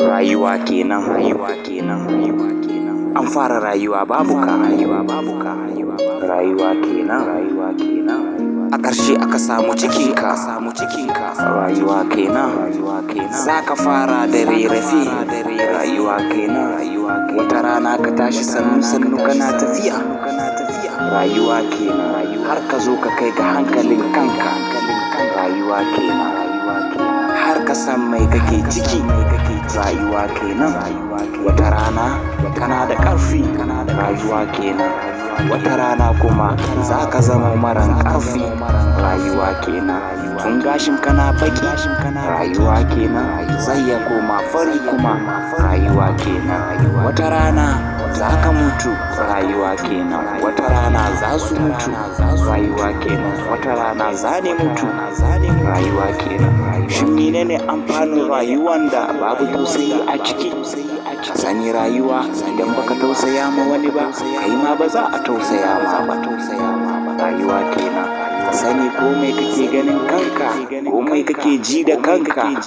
Rayuwa kenan, rayuwa kenan, rayuwa kenan. An fara rayuwa babu ka, rayuwa babu ka, rayuwa kenan, rayuwa kenan. A ƙarshe aka samu cikinka, samu cikinka. Rayuwa kenan, rayuwa kenan. Za ka fara da rarrafe, rayuwa kenan, rayuwa kenan. Wata rana ka tashi sannu sannu kana tafiya, rayuwa kenan. Har ka zo ka kai ga hankalin kanka, rayuwa kenan, rayuwa kenan. Har ka san mai kake ciki, rayuwa kenan. Wata rana kana da ƙarfi, rayuwa kenan. Wata rana kuma za ka zama maran ƙarfi, rayuwa kenan. Tun gashin kana baƙi, rayuwa kenan. Zai ya koma fari kuma, rayuwa kenan. Wata rana za ka mutu, rayuwa kenan. Wata rana za su mutu, rayuwa kenan. Wata rana za ni mutu, rayuwa kenan. Shin menene amfanin rayuwan da babu tausayi a ciki? Ka sani rayuwa idan baka tausaya ma wani ba, kai ma ba za a tausaya ma ba. Rayuwa kenan. Ka sani komai kake ganin kanka, komai kake ji da kanka.